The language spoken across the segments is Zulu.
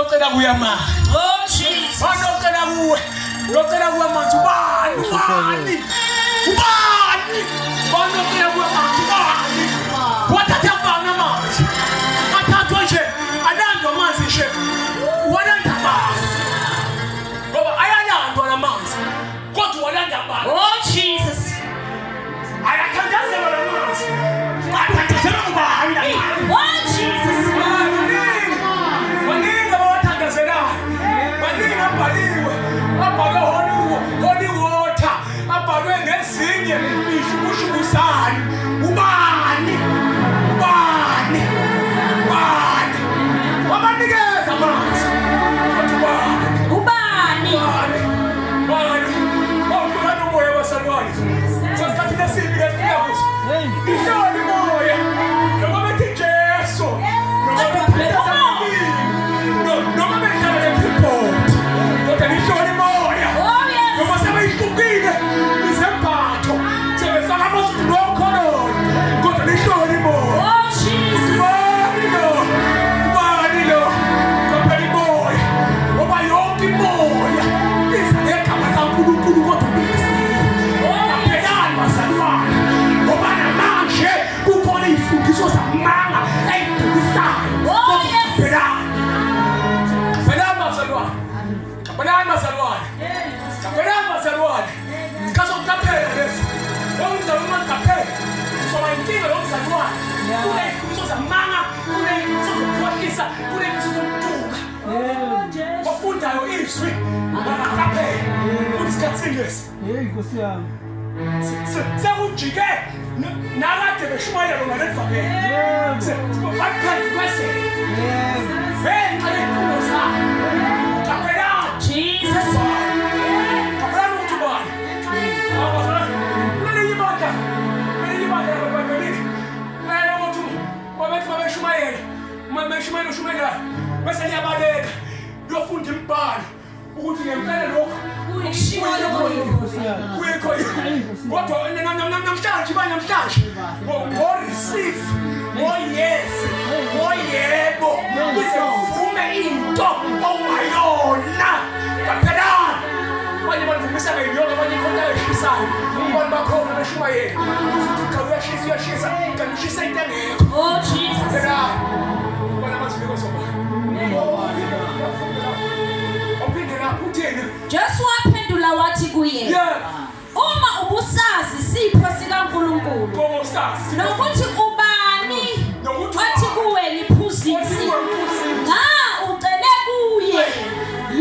locela kuye amanzi? Oh Jesus. Ubani locela kuwe? Locela kuwe amanzi ubani? Ubani? Ubani? Ubani locela kuwe amanzi ubani? Wathatha kubani amanzi? Athathwa nje alandwa amanzi nje. Walanda amanzi. Ngoba ayalandwa lamanzi. Kodwa walanda abantu. Oh Jesus. Ayathandazelwa lamanzi. Athandazelwa ubani lamanzi? Oh Jesus. Baningi, baningi abawathandazelayo, baningi abhaliwe, abhalwe holy water, abhalwe ngezinye ishukushuku zani. Ubani? Ubani? Ubani? Wabanikeza amanzi. Kodwa ubani? Ubani? Ubani? Ubani? Wawuhlukana umoya wasalwane. Sasikhathi lesibi lesifika kuso. Ihloli moya. Noma bethi Jesu. Noma bethandaza ngolimi. Noma bedlala le-keyboard. Kodwa lihloli moya. Oh yes. Noma sebeyihlukile izembatho. Sebefaka amazulu okhololo. Kodwa lihloli moya. Oh Jesus. Ubani lo? Ubani lo? Qaphela imoya. Ngoba yonke imoya iza ngegama likaNkulunkulu kodwa ubizile. Qaphelani bazalwane. Ngoba namanje kukhona iy'fundiso zamanga ey'dukisayo. Oh, Kodwa yes. qaphelani. Qaphelani bazalwane. Qaphelani bazalwane. Qaphelani bazalwane. Isikhathi sokuqaphela lesi. Lo mzalwane uma ngiqaphela, ngizoba inkinga lo mzalwane. Kuney'fundiso zamanga, kuney'fundiso zokukhohlisa, kuney'fundiso zokuduka. Ofundayo izwi, makaqaphele. Kuthi isikhathi singesi. Hey Nkosi yami. Sekujike nakade beshumayela lona leli vangeli. Baphendukezele. Ngenxa yey'mfundo zabo. Qaphelani. Jesus. Qaphelani ukuthi ubani. Kulelinye ibandla, kulelinye ibandla ebhayibhelini, ukuthi babethi babeshumayela, uma beshumayela ushumayela, bese liyabaleka liyofunda imibhalo ukuthi ngempela lokhu kuyikho kodwa namhlanje ba namhlanje ngo-receive ngo-yes ngo-yebo kuze uvume into ongayona. Qaphelani, abanye balivumisa ngeyinyoka, abanye ikhona eshisayo, abantu bakhona beshumayela uthi cha, uyashisa, uyashisa, kanti ushisa into engekho. Oh Jesus. Qaphelani, ubona amazwi kozobona uphinde lapho uthini? Jesu waphendula wathi kuye, Uma ubusazi isipho sikaNkulunkulu Ngokusazi nokuthi ubani Nokuthi othi kuwe ngiphuzise, Othi kuwe ngiphuzise. nga ucele kuye,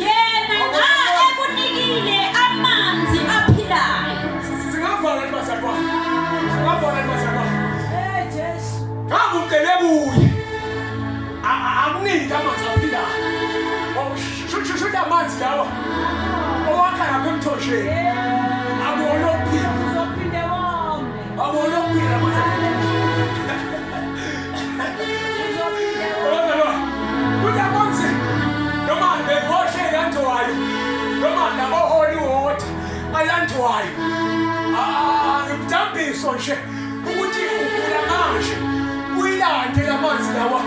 yena nga ekunikile amanzi aphilayo. Singavala ni bazalwane, singavala ni bazalwane. Ngabe ucele kuye akunike amanzi aphilayo. Oh, shuthi amanzi lawa owakha lapha emthonjeni akuwona okuphila, akuwona okuphila amanzi aphilayo. Bazalwane, kunamanzi noma ngewoshe elandwayo noma labo-holy water alandwayo. Ah, ngimdambiso nje ukuthi ugula manje uyilande lamanzi lawa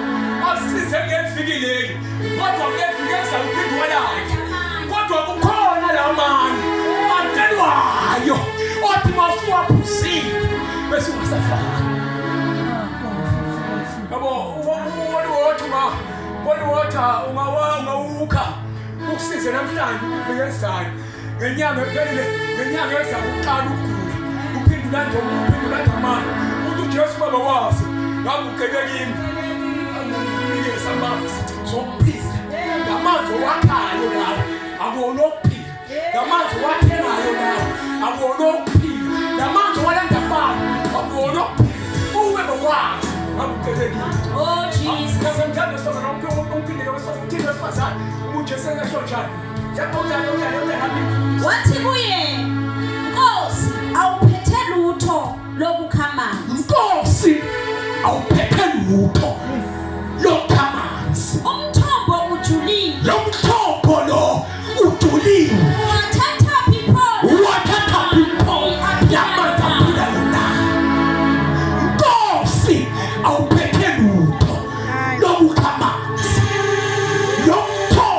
akusize ngeviki leli, kodwa kuleviki ezayo uphinde walande. Kodwa kukhona lamanye acelwayo othi mawusuwaphuzile bese ungasafaki yabo. Holy water, unga holy water ungawukha ukusize namhlanje, iviki ezayo, ngenyanga ephelile, ngenyanga ezayo uqala ukugula, uphinde ulande, uphinde ulande amanye. Uthi uJesu, baba wazi ngabe ucele kimi, anginikeza amanzi okuphila. Ngamanzi owakhayo lawo akuwona okuphila, ngamanzi owathengayo lawo akuwona okuphila, ngamanzi owalanda abantu akuwona okuphila. Uwe bokwazi ngabe ucele kimi. Oh Jesus. Ngiyamthanda wesifazane, umphinde wesifazane, uthini wesifazane uJesu engasho njani? Njalo unjani, unjani? Wathi kuye, Nkosi, awuphethe lutho lokukha amanzi. Nkosi, awuphethe lutho lokha amanzi. Umthombo ujulile. Lo mthombo lo ujulile. Wathathaphi pho? Wathathaphi pho lamanzi aphilayo na? Nkosi, awuphethe lutho lokukha amanzi. Lo mthombo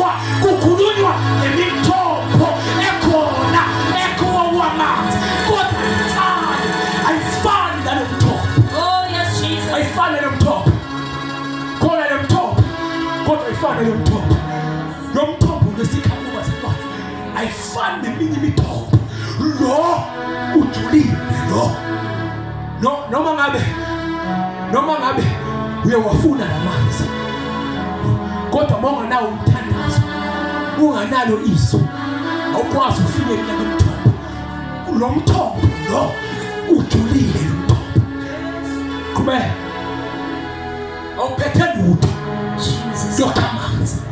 Kuthiwa kukhulunywa ngemithombo ekhona ekhowa amanzi, kodwa ayifani, ayifani nalo mthombo. Oh yes Jesus. Ayifani nalo mthombo. Khona lo mthombo, kodwa ayifani nalo mthombo. Lo mthombo lesikhaluba sekwazi ayifani neminye imithombo. Lo ujulile lo. No, noma ngabe uyawafuna lamanzi, kodwa uma unganawo umthandazo, unganalo izwi, awukwazi ukufinyelela kumthombo. Lo mthombo lo ujulile, lo mthombo. Qhubeka, awuphethe lutho Jesus. lokha amanzi.